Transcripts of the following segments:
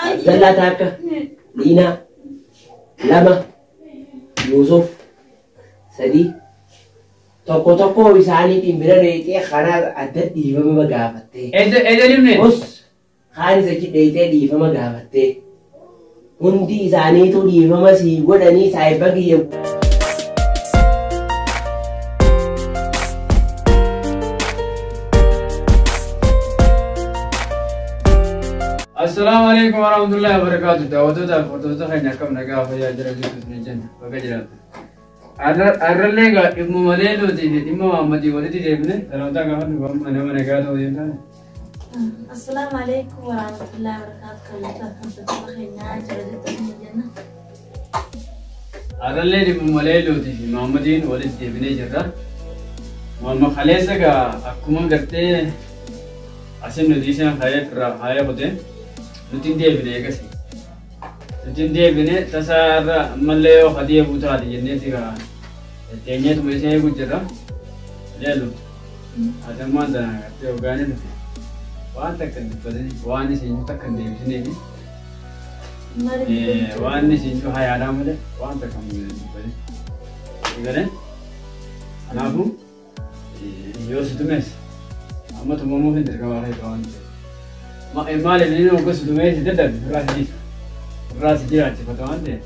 Abdallaa takka, Liinaa lama, Yuusuf sadi, tokko tokko isaaniitiin bira dheeyxee karaa adda dhiifama gaafattee. Edda dhimne. Us kaanis achi dheeyxee dhiifama gaafattee. Hundi isaaniitu dhiifama sii godhanii saayiba kiyya. Assalaamu alaikum warahmatullahi wabarakatuh. Daawwattoota fi hordoftoota keenya akkam nagaa fayyaa jira jirtu ni jenna. Baga jiraattu. Arrallee egaa dhimma malee nuti fi dhimma Maammadii walitti deebine salaamtaa gaafa nu amma nama nagaa ta'uu yoo taane. Assalaamu alaikum warahmatullahi wabarakatuh. Kabajamtoota hordoftoota keenyaa jira jirtu ni jenna. Arrallee dhimma malee nuti fi Maammadiin walitti deebinee jirra. Maamma kaleessa egaa akkuma gartee asin nuti isaan kaayee firraa kaayee kutee nuti hin deebine eegasi. Nuti hin deebine tasaa irra ammallee yoo hadii eeguu taate jenneeti egaa teenyeetuma isa eeguu jirra. Leelu. Ati ammaan tana gartee hoggaanii dhufe waan takka hin dubbatin waan isin takka hin deebisineefi waan isin hayaadhaa malee waan takka hin dubbatin. Egalee kanaafuu yoo si tumees amma tumamuuf hin dirqama keessa waan ta'eef. Maaliif inni hogga si tumee si dadhabe irraa si dhiisa. Irraa si jiraachifata waan ta'eef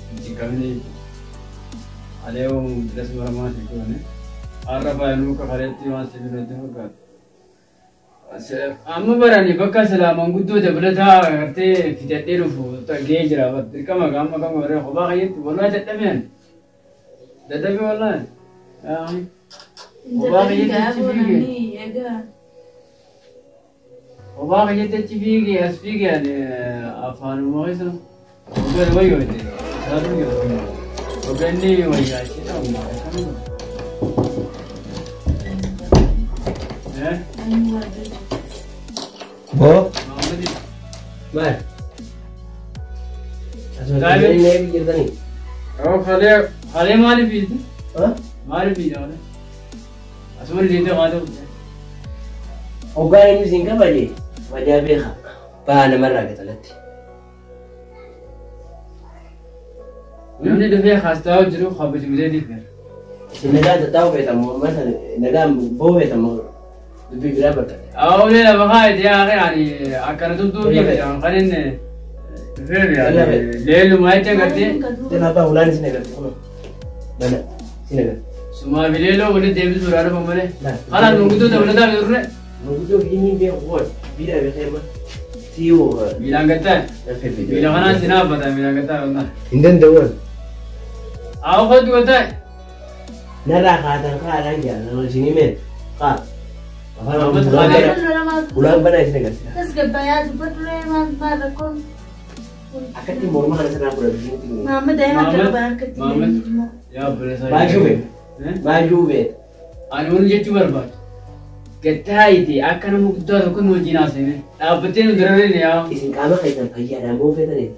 hin cinqamini jechuudha. Alee yoo bilas maramaa si goone har'a baay'inuu akka kaleetti waan si biratti fakkaatu. Amma barani bakka silaa manguddoo dabalataa gartee fidadhee dhufu gahee jira. Dirqama amma kan warreen kophaa kiyyetti wallahi dadhabee ani. Dadhabee wallahi. Kophaa kiyyetti achi fiigee. Kophaa kiyyetti achi fiigee as fiigee ani afaanuma keessa hoggan wayyoo itti isaatu jira. Hogganni wayyaa achi ta'u akkamiin. Boo Maammadii. maal? Asuma Daa'ima. keessanii na eegu jirtanii? Oo kalee kalee maaliif fiigde? Ha? Maaliif fiigde kalee? Asuma deemtee kaatee kutte. Hoggaan inni isin kabaje kabajaa beeka. Baha namarraa gatalatti. Namni dhufee haastaa'u jiru kabajamtee dhiifne. Isin nagaa tattaa'u feetan moo amma nagaa boo feetan moo dubbii biraa barbaadda? Awulee lafa kaayete yaa ani akkana tumtuu fi kan inni dhufee leellumaa jecha gartee Jala abbaa ulaan isin agarti kunoo. Bana isin agarti. sumaa fi leelloo walitti deebisuudhaan dhufa malee. Kanaaf manguddoo dabalataa fi turre Manguddoo biyyi beeku qoon biyya beekee ma si'oo miilaan gattaa miila kanaan si naaffata miilaan gattaa wallah. Hin danda'u. Awwa kootu gattaa. Narraa kaatan kaadhaan jaalala isin himeen kaa. Afaan Maamad ulaan Khalid. bana ulaan bana isin agarti. Tasgabbayaa dubbadhu maal maal rakkoon. Akkatti morma kana sirraa fudhatu isinitti himu. Maamma daa'ima akka Maamad qaban harkatti Maamad immoo. yaa obboleessaa. Maal juube? Maal juube? Ani wani jechuu barbaadu. Gattaayiti akka nama guddaa tokko nu wajjin haasa'ime. Dhaabbattee nu darareen yaa. Isin qaama keessan fayyaadhaan boo feetanii?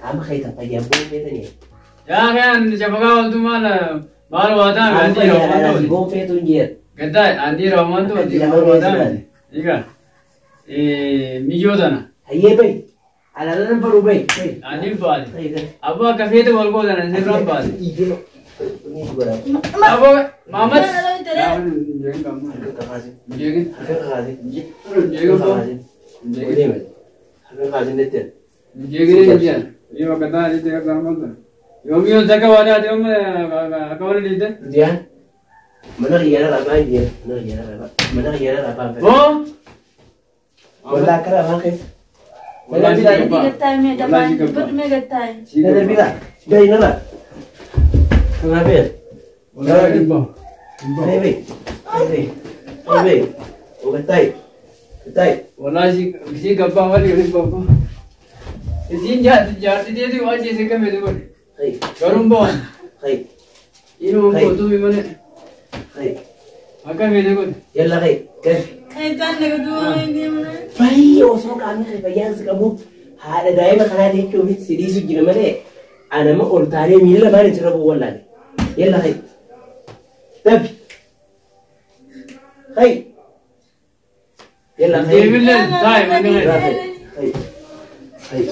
Qaama keessan fayyaan boo feetanii? Yaa kan shafaqaa ooltu maal maal waa ta'an Qaama an dhiira waan fayyaadhaan ta'u. boo feetu hin jeer. Gattaay an dhiira waan ta'u Akkatti maal lafa waa keessa ta'an. Egaa miyyoo tana Hayyee bayi. Alaalaan baruu bayi. Bayi. ani baale. Bayi gara. Abbaa akka feete wal gootan sirraan baale. Iyyuu. Ni godha. Abbaa Maamad. Harka kakaasin. Jeegin. Harka kakaasin. Jeegin. Harka kakaasin. Jeegin. Harka kakaasin jettee. Jeegin jeen. Yoo akka ta'an jettee akka ta'an Yoo miyyoo takka waa taate yoo akka wal dhiite. Diyaan. Mana xiyyaara rabaa hin jeen. Mana xiyyaara rabaa. Mana xiyyaara rabaa hin fedhe. Boo. Walaa akka rabaa keessa. Walaa si gabbaa. Gattaa'e mee Walaa si dabaan gabbaa. dubbadhu mee gattaa'e. Si Na gabbaa. darbila. Gahi nara. Kanaa beer. Walaa gabbaa. Gabbaa. Bayi bayi. Bayi bayi. Bayi. Ogattayi. Gattayi. Walaa si gabbaa walii walii gabbaa. Isiin jaarti jaarti teeti waa jeesee akka feete godhe. Hayi. Garuu hin bo'an. Hayi. Inuma gootuu malee Hayi. akka feete godhe. Yalla hayi. Gahi. Kayitaan nagaduu deemna. Baay'ee osoo qaamni kee fayyaa si qabu haadha daa'ima kanaa jechuun si dhiisu jira malee anama ol taanee miila lamaan itti rabu wallaale. Yalla hayi. Dabi. Hayi. Yalla hayi. Deebillee taa'e manni Hayi. kee. Hayi. Hayi.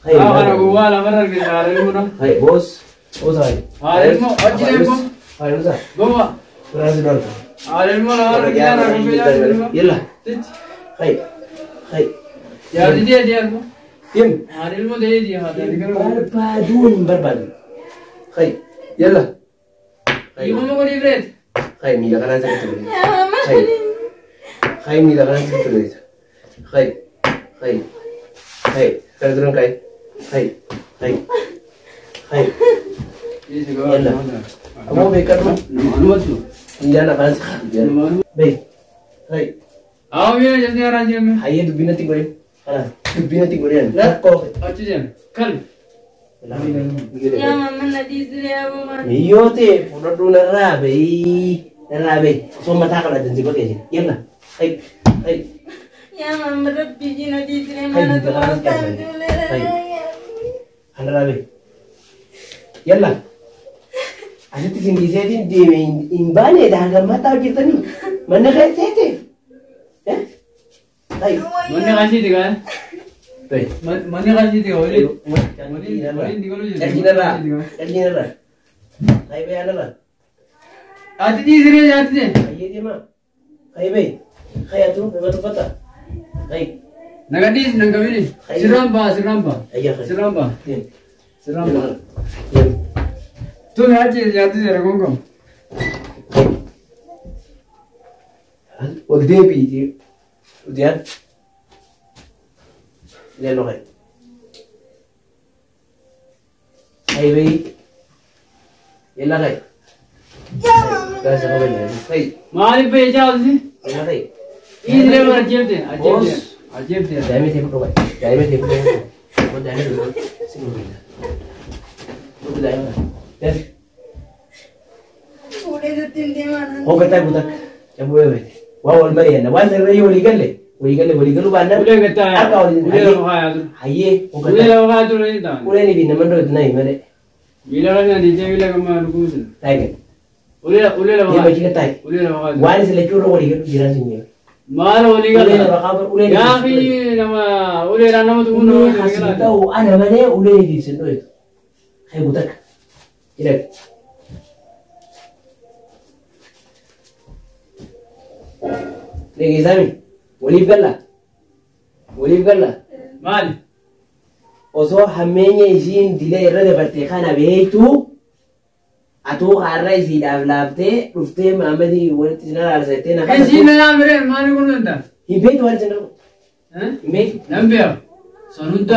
Kana gowwaa lafarra argite haadha ilmoo. Hai, bos. Bos hai. Haadha ilmoo achi deemu. Hai, Musa. Gowwaa. Kurang sedar. Haadha ilmoo lafarra argite haadha ilmoo. Yalla. Tichi. Hai. Hai. Jaarti dee dee ilmoo. Dim. Haadha ilmoo dee dee haadha ilmoo. Barbaadun barbaadun. Hai. Yalla. Hai. Ilmoo godhi bireet. Hai, miila kanaan sirriitti godhe. Hai. Hai, miila kanaan sirriitti godhe. Hai. Hai. Hai. Kana duran kai. Hai. Hai. Hai. Yalla. Ammoo beekadhu. Anumatu. Miilaan afaan si qabu. Bee. Hai. Haa miila jaltee haraa jeeme. Hayyee dubbinatti godhe. Kanaaf dubbinatti godhe. Rakkoo. Achi jeeme. Kal. Yaa mamma na dhiisire yaa Miyyoo ta'e fudhadhuu narraa bahii. Narraa bahii. Osoo mataa qabatan si bakka jira. Yalla. Hai. Hai. Yaa mamma rabbi jina dhiisire mana tumaastaan duulee. Kanarraa bahii. Yalla. Asitti isin dhiiseetiin deeme hin baane daagaa mataa hojjetanii. Manni keesseete. Hai. Manni qashiiti gaa. Bahii. Manni qashiiti gaa waliin. Calqii narraa. Calqii narraa. Hai bahii narraa. Ati dhiisiree jaarti dee. Hayyee deemaa. Hai bahii. Hai atuu nama tuffata. Hai. Naga dhiis nan qabini. Sirraan ba'a sirraan ba'a. Ayyaa hai. Sirraan ba'a. Deem. Sirraan ba'a. Deem. Tumi achi jaarti seera gongomu. Ol deebiiti. Udiyaan. Leeloo hai. Hai bahii. Yalla hai. Gaasa qaban. Hai. Maaliif bahee jaarti? Yalla hai. Dhiisiree bara ajeebte ajeebte ajeebte. Daa'ima ta'e fudhu qabi. Daa'ima ta'e fudhu. Daa'ima ta'e fudhu. Si fudhu. Fudhu daa'ima. Daf. Fuudhee jettiin deemaa naan. Hoogataa guutaa. Cabuu beekte. Waa wal mari'anna. Waan sirrii walii galle. Walii galle walii galuu baannaan. Ulee gattaa Akka waliin. ulee lafa kaayaa ture. Hayyee. Ulee Hoogataa. lafa kaayaa ture ni ta'an. Uleen ifi nama dhootu nayi malee. Miila kana dhiisee miila gammaa dhuguusin. Taa'e. Ulee ulee lafa Deema kaayaa. jika taa'e. Ulee lafa kaayaa ture. Waan isin lachuu irra walii galuu jiraan sun jira. Maal walii Ulee gala? lafa kaa'u uleen. Gaafi nama uleedhaan nama tuquun nama Ulee walii hasin galaa. ta'u ana malee uleen ifi isin dhootu. Hayi guutakka. Jira. Dhageessaami. Waliif galla. Waliif galla. Maali? Osoo hammeenya isiin dilee irra dabarte kana beektu atuu har'a isiidhaaf laaftee dhuftee Mahammadii walitti isin araarsattee na Isiin na yaamireen maali kun danda'a? Hin beektu waan isin rabu. Hin beektu. Nan beeku. Sanunda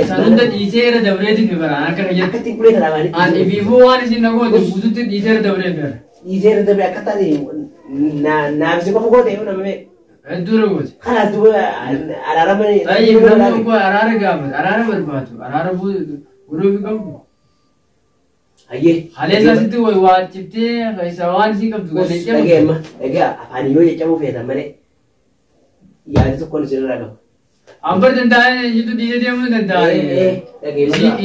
sanunda dhiisee irra dabreeti fi bara akka fayyadu. Akkatti ulee kana maalitti? Ani ibiifuu waan isin na goote guututti dhiisee irra dabree feera. Dhiisee irra dabree akka taate naaf si qofa goote yoo nama beeku. Hedduu irra goote. Kanaas duuba araaramanii. Tayyib namni kun araara gaafata araara barbaadu araara godhuu fi qabdu. Hayyee. Haleessa asitti waachiftee isa waan isin qabdu galee Dhagee amma dhagee afaan yoo caccabuu feetan malee yaadi tokkoon isinirraa qaba. Ambar danda'anii jitu dhiisee deemuu danda'anii.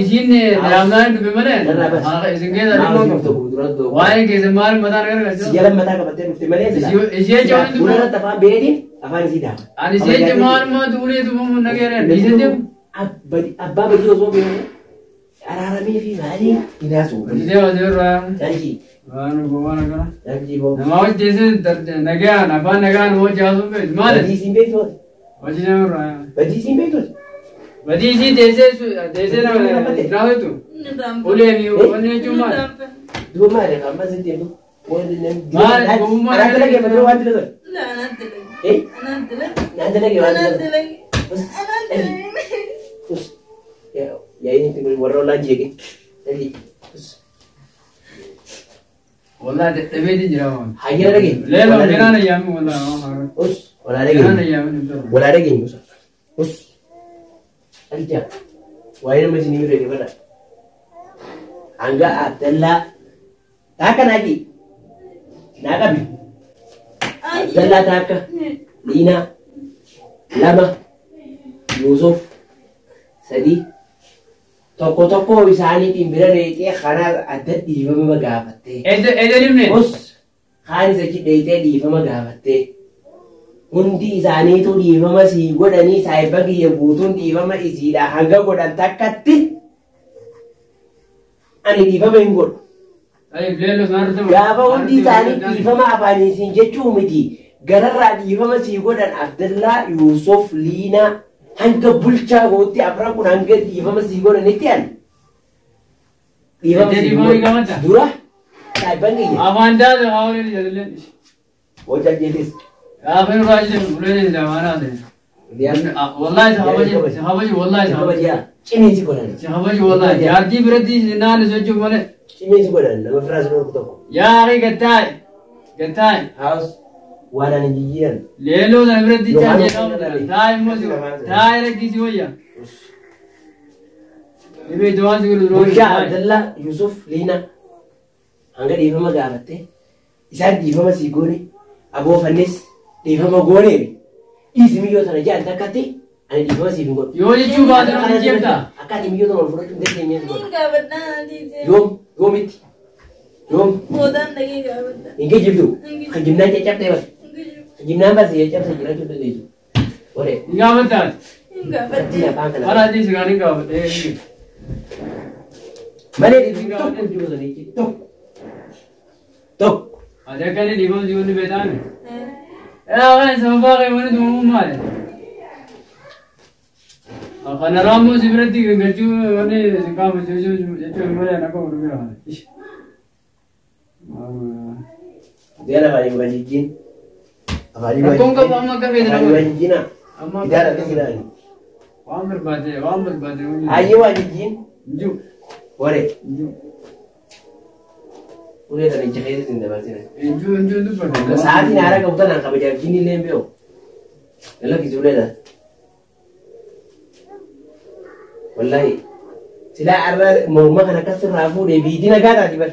Isiin naamnaan dhufe malee isin keessa dhimma qabdu. Waa'ee keessa maal mataan gargaarsa. Si jala mataa qabattee dhufte malee sila. Ishee jawaan Buna irratti afaan beetiin afaan isii daama. Ani ishee maal maal ulee tumamu nageera dhiisee deemu. Abbaa badii osoo beeku araaramee fi maalii hinaasu. Dhiisee wasee irraa. Jaalchi. Waan gowwaan akkana. Jaalchi boo. Nama hojjeesee nagaan afaan nagaan hojii haasuu beektu maali? Badii isiin beektu. Hojii namarraa. Badii isiin beektu. Badii isii deessee deessee nama raawwatu. Ulee fi wanni jechuun maali? Duuba maali kan amma sitti himtu? Maali gowwummaa Anaan dalagee malee waan dalagee. Anaan dalagee. Eh? Anaan dalagee. Naan dalagee waan Anaan dalagee. dalagee. Anaan dalagee. Us. Yaa inni itti warra ollaan jeeqe. Us. Walaa dadhabeetiin jira waan. Hayyana dhagee. Leeloo ganaan ayyaami walaa. Us. Walaa Ganaan dhagee. ayyaami. Walaa dhagee Musa. Us. Alja. Waa'ee nama isin himu dhagee fadha. Hanga Abdallaa. Taakka naaqi. Naa qabi. Abdallaa taakka. Liinaa. 2. Yuusuf. 3. Tokko tokko isaaniitiin bira dheeyxee karaa adda dhiifama gaafattee. Edda limne. Us kaan isa achi dheeyxee dhiifama gaafattee. Hundi isaaniitu dhiifama sii godhanii saahiba kiyya guutuun dhiifama isiidha hanga godhan takkatti ani dhiifama hin godhu. Gaafa hundi isaanii dhiifama afaanii siin jechuu miti gararraa dhiifama sii godhan Abdallaa, Yuusuf, Liinaa hanga bulchaa gootti afran kun hanga dhiifama sii godhanitti ani dhiifama sii godhu. Dura saahiban kiyya. Afaan daadha haawuleen jedhilleen. Hojjaa jedhis. Gaafa irraa jedhu uleen jamaanaa ta'e. Wallahi si habaji wallahi si habaji. Cimiinsi godhan. Si habaji wallahi jaartii biratti naan socho'u malee. Cimiinsi godhan nama firaas dhorku tokko. Yaa akhi gattaa'e gattaa'e. Haus waan ani jijjiiran. Leeloo sana biratti chaajee taa'e immoo si taa'e rakkisi wayya. Dhibee jawaan si godhu. Bulchaa Abdallaa Yusuf Liinaa hanga dhiifama gaafatte isaan dhiifama sii goone aboofannis dhiifama gooneef dhiisi miyyoo sana jedhan takkatti ani dhiifama siif hin godhu. Yoo jechuu baate nama jeebta. Akka ati miyyoo sana ol fudhachuu hin dandeenye si godha. Niin gaafadhaa na dhiise. Yoom yoomitti yoom Boodaan dhaqee gaafadha. hin kijibdu Hin kijibu. kijibnaan caccabtee bas Hin kijibu. kijibnaan bas caccabsee jiraachuu dandeessu. Waree Hin gaafattaati. Hin ittiin gaafadhe. afaan kana. Karaa dhiisi kan hin gaafadhe. Malee dhiifni tokko hin jiru sana jechuudha. Tokko tokko. Ati akka inni dhiifama si godhu beektaami. Yaa kan sababaa kee wani duumuu maali? Kana raammoo si biratti galchuu wanni si qaama jechuun malee akka godhu bira. Diana afaanii waan jijjiin. Afaanii waan Rakkoon qabu amma akka feete Afaanii waan jijjiinaa. Amma Idaara akka jiraani. waan barbaade waan barbaade. Hayyee waan jijjiin. Injuu Waree injuu ulee sana ija keessa sin dabarsina. injuu injuu dubbate. Sa'aatiin haara qabu tanaan kabajaaf jinni illee hin beeku. Lakkisi ulee ta'a. Wallaahi silaa arra morma kana akkas irraa fuudhee biitii nagaa taati bar.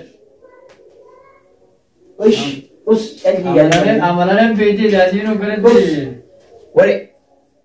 Ush us calli Amalaleen beekte jaasiin hogganatti. Waree.